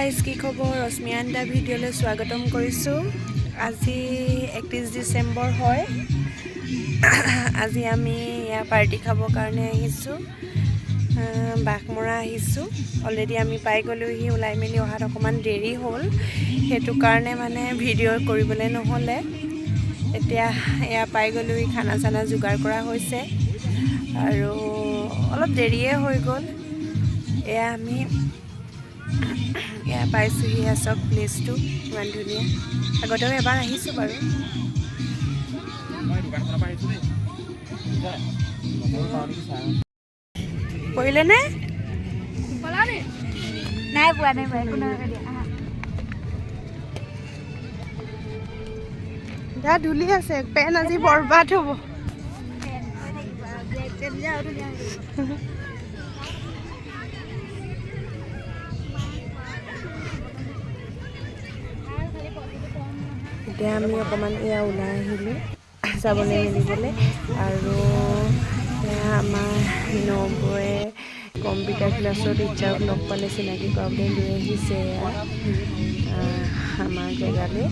Guys, কি খবৰ? ৰশ্মি আন্দা ভিডিঅ'লৈ স্বাগতম কৰিছোঁ। আজি 31 ডিচেম্বৰ হয়। আজি আমি ইয়াৰ পাৰ্টি খাবৰ কাৰণে আহিছোঁ, বাঘমৰা আহিছোঁ। অলৰেডি আমি পাই গ'লোহি। ওলাই মেলি অহাত অকণমান দেৰি হ'ল, সেইটো কাৰণে মানে ভিডিঅ' কৰিবলৈ নহ'লে। এতিয়া এয়া পাই গ'লোহি, খানা চানা যোগাৰ কৰা হৈছে আৰু অলপ দেৰিয়ে হৈ গ'ল। এয়া আমি এয়া পাইছোঁহি। এয়া চাওক, প্লেচটো ইমান ধুনীয়া। আগতেও এবাৰ আহিছোঁ বাৰু। মই দোকানখনৰ পৰা আহিছোঁ দেই। পৰিলেনে? নাই পোৱা, নাই পোৱা, একো নহয় দিয়া, আহা। গা ধূলি আছে, পেন আজি বৰবাদ হ'ব। পেন হৈ থাকিব আৰু ব্লেক পেন যে আৰু ধুনীয়া হৈ থাকিব। এতিয়া আমি অকণমান এয়া ওলাই আহিলোঁ চাবলৈ মেলিবলৈ। আৰু এয়া আমাৰ নবৌয়ে কম্পিউটাৰ ক্লাছৰ টিচাৰক লগ পালে, চিনাকি কৰাবলৈ লৈ আহিছে এয়া আমাৰ জেগালৈ।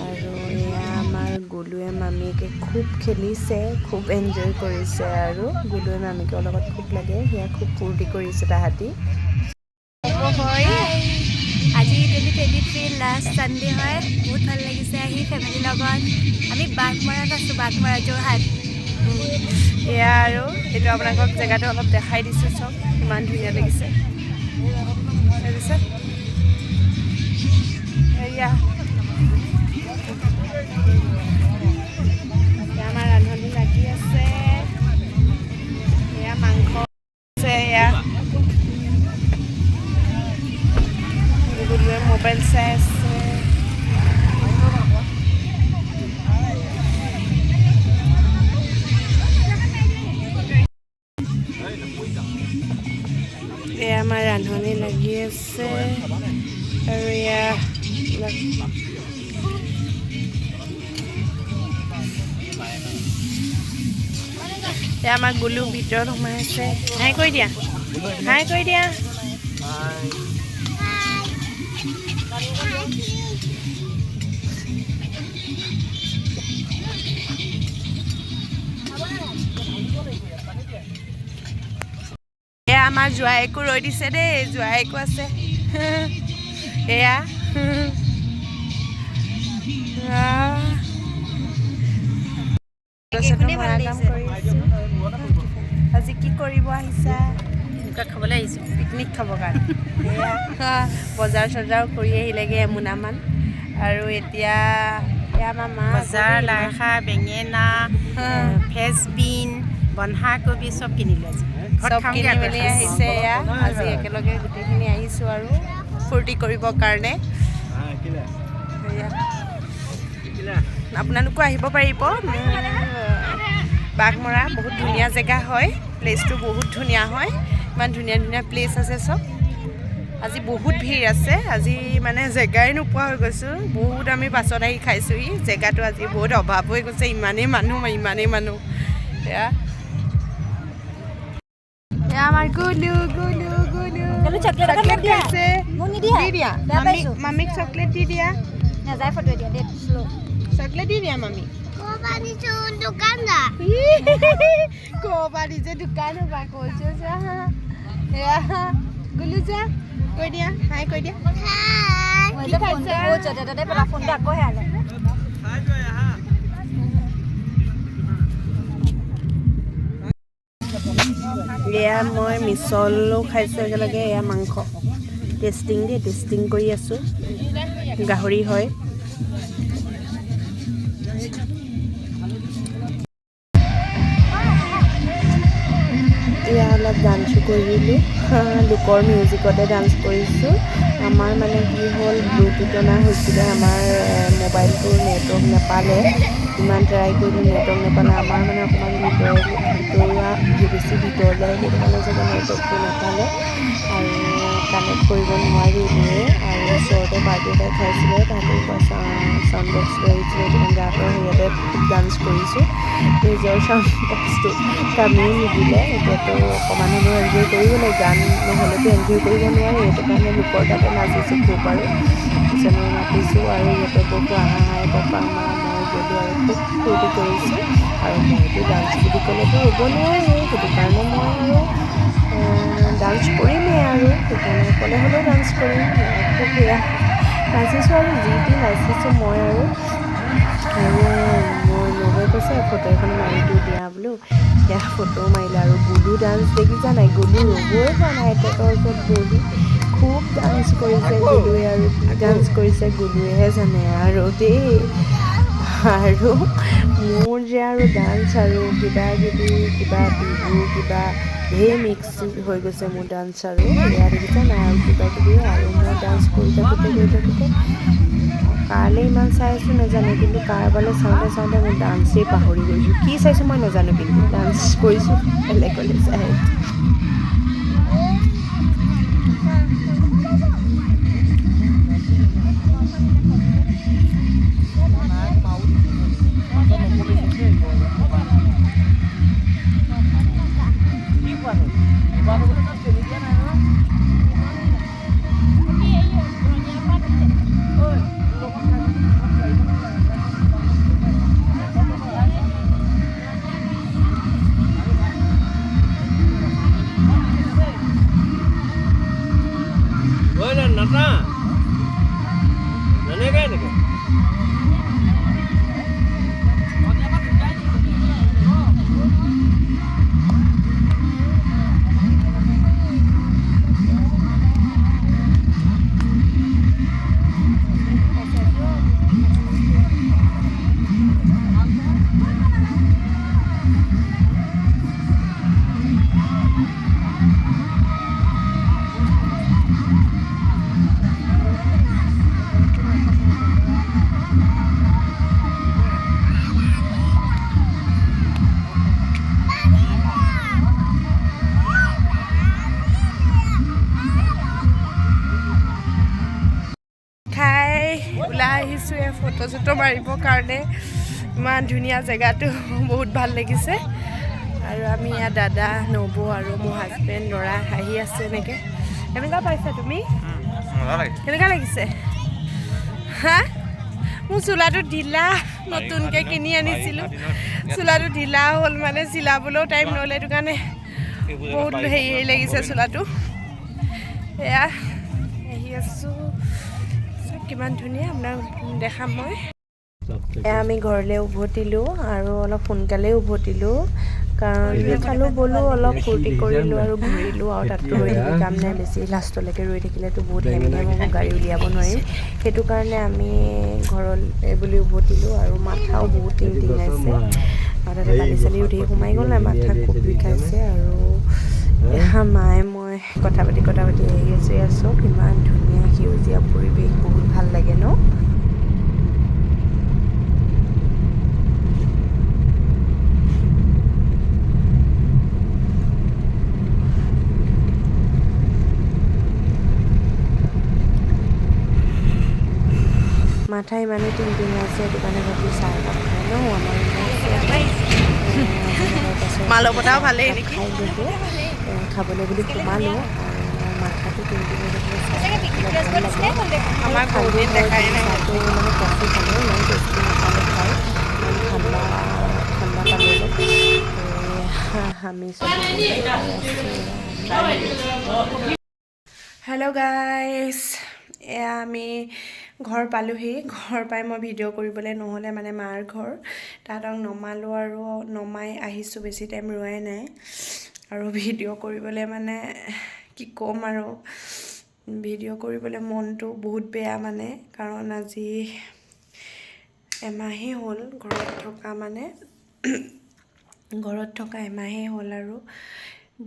আৰু এয়া আমাৰ গুলুৱে মামীয়েকে খুব খেলিছে, খুব এনজয় কৰিছে। আৰু গুলুৱে মামীকৰ লগত খুব লাগে, সেয়া খুব ফূৰ্তি কৰিছে তাহাঁতি। হয়। আজি 2023 লাষ্ট ছানডে হয়। বহুত ভাল লাগিছে আহি ফেমিলিৰ লগত। আমি বাঘমৰাত আছোঁ, বাঘমৰা, যোৰহাট। এয়া আৰু এইটো আপোনালোকক জেগাটো অলপ দেখাই দিছোঁ। চব ইমান ধুনীয়া লাগিছে। তাৰপিছত এয়া এতিয়া আমাৰ ৰান্ধনি লাগি আছে। এয়া মাংস আছে। এয়া গুলুৱে মোবাইল চাই আছে। এয়া আমাৰ ৰান্ধনি লাগি আছে। আৰু এয়া এয়া আমাৰ গুলু ভিতৰত সোমাই আছে। হাই কৰি দিয়া, হাই কৰি দিয়া। এয়া আমাৰ জোঁৱাইকো ৰৈ দিছে দেই, জোঁৱাইকো আছে। এয়া আহ। একেখনেই ভাল মৰা কাম লাগিছে। কৰি আছো। আজি কি কৰিব আহিছা? এনেকুৱা খাবলৈ আহিছোঁ। পিকনিক খাবৰ কাৰণে। এয়া বজাৰ চজাৰ কৰি আহিলেগৈ এমোনামান। আৰু এতিয়া এয়া আমাৰ মা বজাৰ আকৌ দেই, মা। লাই শাক, বেঙেনা, ফ্ৰেঞ্চ বিন, বন্ধাকবি চব কিনিলোঁ আজি। ঘৰত চব খামগৈ কিনি আকৌ মেলি এসাঁজ। আহিছে। এয়া আজি একেলগে গোটেইখিনি আহিছোঁ আৰু ফূৰ্তি কৰিবৰ কাৰণে। এয়া আপোনালোকো আহিব পাৰিব। বাঘমৰা বহুত ধুনীয়া জেগা হয়, প্লেচটো বহুত ধুনীয়া হয়। ইমান ধুনীয়া ধুনীয়া প্লেচ আছে চব। আজি বহুত ভিৰ আছে, আজি মানে জেগাই নোপোৱা হৈ গৈছোঁ। বহুত আমি পাছত আহি খাইছোঁহি। জেগাটো আজি বহুত অভাৱ হৈ গৈছে, ইমানেই মানুহ, ইমানেই মানুহ। এয়া এয়া আমাৰ গুলু, গুলু, গুলু। গুলু, চকলেট অকণ মোক চকলেট দিয়া। খাইছে। মোক নিদিয়া? দি দিয়া। বেয়া মামী। পাইছোঁ। মামীক চকলেট দি দিয়া। নাযায় ফটো এতিয়া, ডেট শ্ল'। চকলেট দি দিয়া মামী। ক'ৰপৰা দিছে দোকান পৰা কৈছোঁ। চোৱা, এয়া গুলু, যোৱা, কৈ দিয়া, হাই কৈ দিয়া। মই যে ফোনটো বহুত য'তে ত'তে পেলাওঁ, ফোনটো আকৌ হেৰালে। এয়া মই মিছলো খাইছোঁ একেলগে। এয়া মাংস টেষ্টিং দেই, টেষ্টিং কৰি আছোঁ। গাহৰি হয়। এয়া অলপ ডান্সো কৰিলোঁ, লোকৰ মিউজিকতে ডান্স কৰিছোঁ। আমাৰ মানে কি হ'ল, ব্লুটুথ অনা হৈছিলে, আমাৰ মোবাইলটোৰ নেটৱৰ্ক নাপালে। ইমান ট্ৰাই কৰিলোঁ, নেটৱৰ্ক নাপালে। আমাৰ মানে অকণমান ভিতৰুৱা, বেছি ভিতৰ যায়, সেইটো কাৰণে চাগে নেটৱৰ্কটো নাপালে। আৰু কানেক্ট কৰিব নোৱাৰিলোৱে। আৰু ওচৰতে পাৰ্টি এটা খাইছিলে, তাহাঁতেও চাউণ্ড বক্স লৈ আহিছিলে। সেইটো কাৰণে তাহাঁতৰ ইয়াতে খুব ডান্স কৰিছোঁ। নিজৰ চাউণ্ড বক্সটো কামেই নিদিলে। এতিয়াতো অকণমান হ'লেও এনজয় কৰিব লাগে, গান নহ'লেতো এনজয় কৰিব নোৱাৰি। সেইটো কাৰণে লোকৰ তাতে নাচিছোঁ খুব। আৰু পিছত মই মাতিছোঁ আৰু সিহঁতৰ বহু আহা হাই পাপা মা মই গ'লোঁ আৰু খুব ফূৰ্তি কৰিছোঁ। আৰু মইতো ডান্স বুলি ক'লেতো ৰ'ব নোৱাৰোঁ, সেইটো কাৰণে মই আৰু ডান্স কৰিমেই আৰু সেইকাৰণে অকলে হ'লেও ডান্স কৰিম। খুব সেয়া নাচিছোঁ আৰু যি টি নাচিছোঁ মই। আৰু আৰু মোৰ নবৌৱে কৈছে ফটো এখন মাৰি দিওঁ দিয়া বোলো, সেয়া ফটোও মাৰিলে। আৰু গুলু ডান্স দেখিছা নাই? গুলু ৰ'বই পৰা নাই আইতাকৰ ওচৰত বহি খুব ডান্স কৰিছে গুলুৱে। আৰু কি ডান্স কৰিছে গুলুৱেহে জানে আৰু দেই। আৰু মোৰ যে আৰু ডান্স আৰু কিবা কিবি কিবা বিহু কিবা ঢেৰ মিক্স হৈ গৈছে মোৰ ডান্স। আৰু এয়া দেখিছা নাই? আৰু কিবা কিবি। আৰু মই ডান্স কৰি থাকোঁতে কৰি থাকোঁতে কাৰলৈ ইমান চাই আছোঁ নাজানো, কিন্তু কাৰোবালৈ চাওঁতে চাওঁতে মই ডান্সেই পাহৰি গৈছোঁ। কি চাইছোঁ মই নাজানো, কিন্তু ডান্স কৰিছোঁ বেলেগলৈ চাই আছোঁ। নাচা এনেকে এনেকে। খাই ওলাই আহিছোঁ এই ফটো চটো মাৰিবৰ কাৰণে। ইমান ধুনীয়া জেগাটো, বহুত ভাল লাগিছে। আৰু আমি ইয়াত দাদা, নবৌ আৰু মোৰ হাজবেণ্ড, ল'ৰা আহি আছে এনেকৈ। কেনেকুৱা পাইছা তুমি? কেনেকুৱা লাগিছে? হা, মোৰ চোলাটো ঢিলা, নতুনকৈ কিনি আনিছিলোঁ। চোলাটো ঢিলা হ'ল, মানে চিলাবলৈও টাইম নহ'লে, সেইটো কাৰণে বহুত হেৰি হেৰি লাগিছে চোলাটো। এয়া আহি আছোঁ, কিমান ধুনীয়া আপোনাক দেখাম মই। এয়া আমি ঘৰলৈ উভতিলোঁ আৰু অলপ সোনকালেই উভতিলোঁ, কাৰণ খালোঁ বলোঁ অলপ ফূৰ্তি কৰিলোঁ আৰু ঘূৰিলোঁ। আৰু তাততো ৰৈ থাকি কাম নাই, বেছি লাষ্টলৈকে ৰৈ থাকিলেতো বহুত হেম ঘেম হ'ব, গাড়ী উলিয়াব নোৱাৰিম। সেইটো কাৰণে আমি ঘৰলৈ বুলি উভতিলোঁ। আৰু মাথাও বহুত টিং টিঙাইছে, আৰু তাতে বালি চালিও ধেৰ সোমাই গ'ল নাই, মাথা খুব বিষাইছে। আৰু এয়া মায়ে মই কথা পাতি কথা পাতি আহি আছোঁ। এয়া চব ইমান ধুনীয়া সেউজীয়া পৰিৱেশ, বহুত ভাল লাগে ন? মাথা ইমানেই টিং টিঙাইছে, সেইটো কাৰণে ভাবিলোঁ চাহ একাপ খাই লওঁ। আমাৰ মালৱতাও ভালেই নেকি? খাই ল'লোঁ, খাবলৈ বুলি সোমালোঁ। আৰু মাথাটো টিং টিঙাই থাকিলে চাহ খালে ভাল লাগে। আমাক বহুত দিন দেখাই নাই। চাহটো মানে কফি খালোঁ, ইমান টেষ্টি নাপালোঁ খাই, ইমান ঠাণ্ডা ঠাণ্ডা পালোঁ অলপ। আমি হেল্ল' গাইজ, এয়া আমি ঘৰ পালোহি। ঘৰ পাই মই ভিডিঅ' কৰিবলৈ নহ'লে, মানে মাৰ ঘৰ তাহাঁতক নমালোঁ আৰু নমাই আহিছোঁ, বেছি টাইম ৰোৱাই নাই। আৰু ভিডিঅ' কৰিবলৈ মানে কি ক'ম আৰু, ভিডিঅ' কৰিবলৈ মনটো বহুত বেয়া, মানে কাৰণ আজি এমাহেই হ'ল ঘৰত থকা, মানে ঘৰত থকা এমাহেই হ'ল। আৰু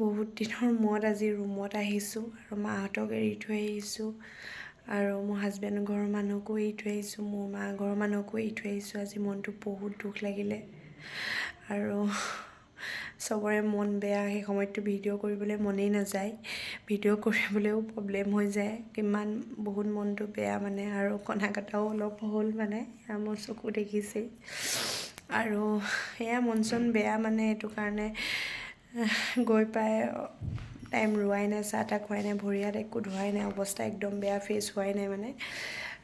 বহুত দিনৰ মূৰত আজি ৰুমত আহিছোঁ আৰু মাহঁতক এৰি থৈ আহিছোঁ, আৰু মোৰ হাজবেণ্ডৰ ঘৰৰ মানুহকো এৰি থৈ আহিছোঁ, মোৰ মা ঘৰৰ মানুহকো এৰি থৈ আহিছোঁ। আজি মনটো বহুত দুখ লাগিলে। আৰু চবৰে মন বেয়া। সেই সময়ততো ভিডিঅ' কৰিবলৈ মনেই নাযায়, ভিডিঅ' কৰিবলৈও প্ৰব্লেম হৈ যায়। কিমান বহুত মনটো বেয়া মানে, আৰু কন্দা কটাও অলপ হ'ল মানে, এয়া মোৰ চকু দেখিছেই। আৰু সেয়া মন চন বেয়া মানে, সেইটো কাৰণে গৈ পাই টাইম ৰোৱাই নাই, চাহ তাহ খোৱাই নাই, ভৰি হাত একো ধোৱাই নাই, অৱস্থা একদম বেয়া, ফ্ৰেছ হোৱাই নাই মানে।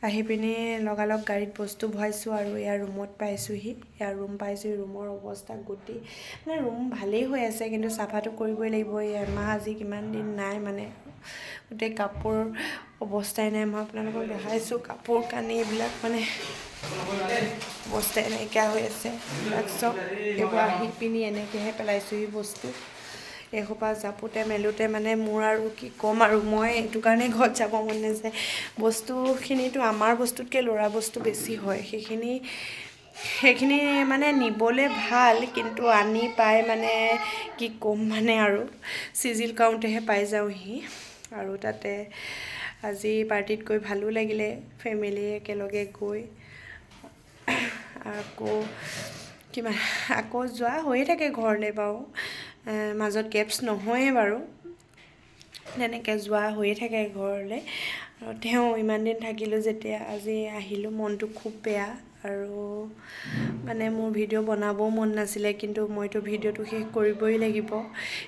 আহি পিনি লগালগ গাড়ীত বস্তু ভৰাইছোঁ আৰু ইয়াৰ ৰুমত পাইছোঁহি। ইয়াৰ ৰুম পাইছোঁহি, ৰুমৰ অৱস্থা গতি মানে, ৰুম ভালেই হৈ আছে কিন্তু চাফাটো কৰিবই লাগিব। এই এমাহ আজি কিমান দিন নাই মানে, গোটেই কাপোৰ অৱস্থাই নাই। মই আপোনালোকক দেখাইছোঁ, কাপোৰ কানি এইবিলাক মানে অৱস্থাই নাইকিয়া হৈ আছে। এইবিলাক চব এইবোৰ আহি পিনি এনেকৈহে পেলাইছোঁহি বস্তু। এইসোপা জাপোতে মেলোতে মানে মোৰ আৰু কি ক'ম আৰু, মই এইটো কাৰণে ঘৰত যাব মন নাযায়। বস্তুখিনিতো আমাৰ বস্তুতকৈ ল'ৰা বস্তু বেছি হয়, সেইখিনি মানে নিবলৈ ভাল, কিন্তু আনি পাই মানে কি ক'ম মানে আৰু চিজিল কাউণ্টেহে পাই যাওঁহি। আৰু তাতে আজি পাৰ্টিত গৈ ভালো লাগিলে, ফেমিলি একেলগে গৈ। আকৌ কিমান আকৌ যোৱা হৈয়ে থাকে ঘৰলৈ বাৰু, মাজত গেপছ নহয়ে বাৰু, তেনেকৈ যোৱা হৈয়ে থাকে ঘৰলৈ। আৰু তেওঁ ইমান দিন থাকিলোঁ যেতিয়া আজি আহিলোঁ, মনটো খুব বেয়া। আৰু মানে মোৰ ভিডিঅ' বনাবও মন নাছিলে, কিন্তু মইতো ভিডিঅ'টো শেষ কৰিবই লাগিব,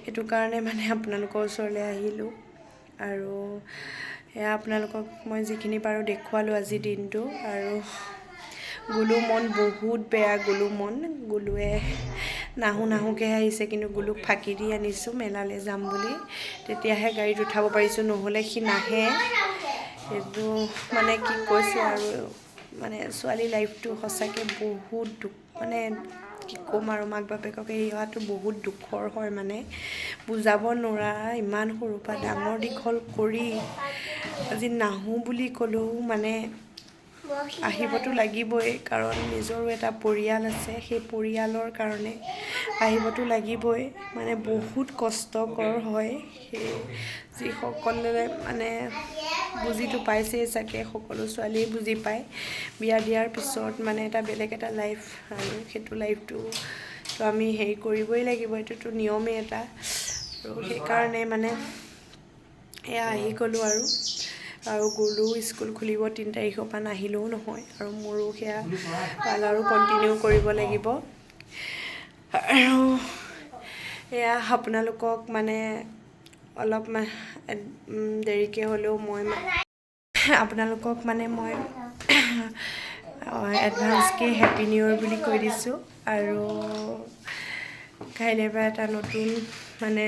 সেইটো কাৰণে মানে আপোনালোকৰ ওচৰলৈ আহিলোঁ। আৰু সেয়া আপোনালোকক মই যিখিনি পাৰোঁ দেখুৱালোঁ আজিৰ দিনটো। আৰু গুলু মন বহুত বেয়া, গুলু মন, গুলুৱে নাহো নাহোকৈ আহিছে, কিন্তু গুলুক ফাঁকি দি আনিছোঁ মেলালৈ যাম বুলি, তেতিয়াহে গাড়ীত উঠাব পাৰিছোঁ, নহ'লে সি নাহে। এইটো মানে কি কৈছোঁ আৰু, মানে ছোৱালী লাইফটো সঁচাকৈ বহুত দুখ, মানে কি ক'ম আৰু, মাক বাপেকক এৰি অহাটো বহুত দুখৰ হয় মানে, বুজাব নোৱাৰা। ইমান সৰুৰ পৰা ডাঙৰ দীঘল কৰি আজি নাহোঁ বুলি ক'লেও মানে আহিবতো লাগিবই, কাৰণ নিজৰো এটা পৰিয়াল আছে, সেই পৰিয়ালৰ কাৰণে আহিবতো লাগিবই। মানে বহুত কষ্টকৰ হয়। সেই যিসকলে মানে বুজিতো পাইছেই চাগে, সকলো ছোৱালীয়ে বুজি পায়। বিয়া দিয়াৰ পিছত মানে এটা বেলেগ এটা লাইফ, আৰু সেইটো লাইফটো তো আমি হেৰি কৰিবই লাগিব, এইটোতো নিয়মেই এটা। আৰু সেইকাৰণে মানে এয়া আহি গ'লোঁ আৰু। আৰু গ'লোঁ, স্কুল খুলিব 3 তাৰিখৰ পৰা, নাহিলেও নহয়, আৰু মোৰো সেয়া পাৰ্লাৰো কণ্টিনিউ কৰিব লাগিব। আৰু এয়া আপোনালোকক মানে অলপ দেৰিকৈ হ'লেও মই আপোনালোকক মানে মই এডভান্সকৈ হেপী নিউ ইয়েৰ বুলি কৈ দিছোঁ। আৰু কাইলৈৰ পৰা এটা নতুন মানে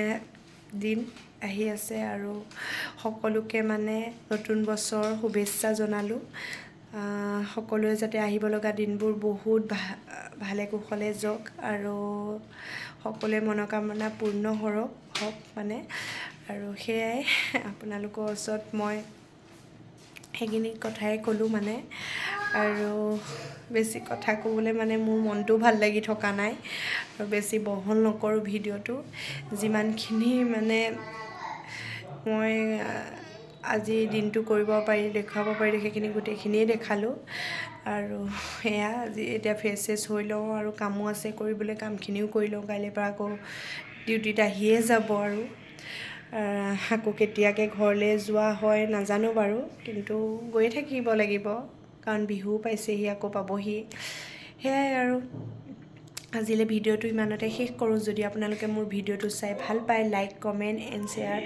দিন আহি আছে, আৰু সকলোকে মানে নতুন বছৰ শুভেচ্ছা জনালোঁ। সকলোৱে যাতে আহিব লগা দিনবোৰ বহুত ভালে কুশলে যাওক, আৰু সকলোৱে মনোকামনা পূৰ্ণ হওক মানে। আৰু সেয়াই আপোনালোকৰ ওচৰত মই সেইখিনি কথাই ক'লোঁ মানে, আৰু বেছি কথা ক'বলৈ মানে মোৰ মনটোও ভাল লাগি থকা নাই, আৰু বেছি বহল নকৰোঁ ভিডিঅ'টো। যিমানখিনি মানে মই আজি দিনটো কৰিব পাৰিলোঁ, দেখুৱাব পাৰিলোঁ, সেইখিনি গোটেইখিনিয়ে দেখালোঁ। আৰু সেয়া আজি এতিয়া ফ্ৰেছ চেছ হৈ লওঁ, আৰু কামো আছে কৰিবলৈ, কামখিনিও কৰি লওঁ। কাইলৈৰ পৰা আকৌ ডিউটিত আহিয়ে যাব, আৰু আকৌ কেতিয়াকৈ ঘৰলৈ যোৱা হয় নাজানো বাৰু, কিন্তু গৈয়ে থাকিব লাগিব, কাৰণ বিহুও পাইছেহি, আকৌ পাবহি। সেয়াই আৰু আজিলৈ ভিডিঅ'টো ইমানতে শেষ কৰোঁ। যদি আপোনালোকে মোৰ ভিডিঅ'টো চাই ভাল পায়, like comment and share,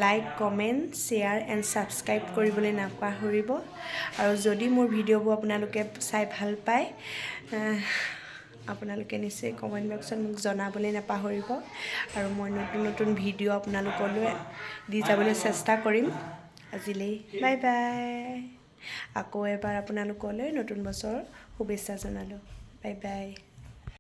like comment share and subscribe কৰিবলৈ নাপাহৰিব। আৰু যদি মোৰ ভিডিঅ'বোৰ আপোনালোকে চাই ভাল পায়, আপোনালোকে নিশ্চয় কমেণ্ট বক্সত মোক জনাবলৈ নাপাহৰিব। আৰু মই নতুন নতুন ভিডিঅ' আপোনালোকলৈ দি যাবলৈ চেষ্টা কৰিম। আজিলৈ বাই বাই। আকৌ এবাৰ আপোনালোকলৈ নতুন বছৰৰ শুভেচ্ছা জনালোঁ। Bye bye.